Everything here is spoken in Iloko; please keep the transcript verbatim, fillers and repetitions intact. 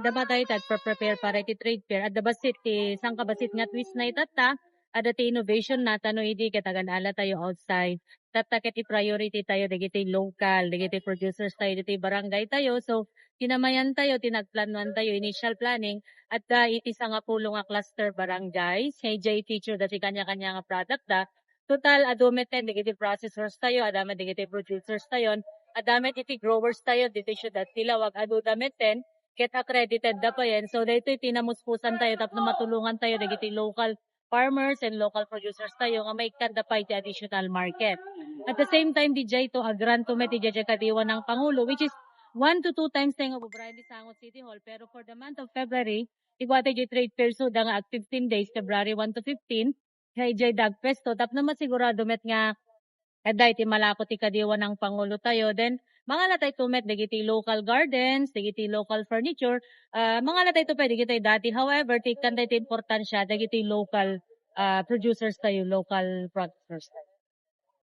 Adda tayo ti agpre-prepare para iti trade fair. Adda bassit ti sangkabassit nga twist na itatta. Adda ti innovation na tano idi ket agan-ala tayo outside. Tatta ket i-priority tayo dagiti local, dagiti producers tayo dagiti barangay tayo. So, kinamayan tayo, ti nagplanuan tayo, initial planning, adda iti sangapulo nga cluster barangays, nga idiay feature dati kanya-kanya nga product da. Total, adu met dagiti processors tayo, adda met dagiti producers tayo, adda met iti growers tayo, diti siudad ti Laoag, adu da met, ket accredited da payen. So, daytoy ti namuspusan tayo tapno matulongan tayo dagiti local farmers and local producers tayo nga maikkanda pay ti additional market. At the same time, didiay to, agraan to met didiay kadiwa ng Pangulo, which is one to two times tayo nga bubrayan di Sangot City Hall. Pero for the month of February, igwa tayo di trade fair, so da nga at fifteen days, February one to fifteen, nga idiay Dagfest to, tapno masigurado met nga adda iti malako ti kadiwa ng Pangulo tayo. Then, mangala tayo to met dagiti local gardens, dagiti local furniture, ah, mangala tayo to pwede dagiti dati. However, tikkan tayo ti importansya dagiti local, ah, producers tayo, local producers tayo.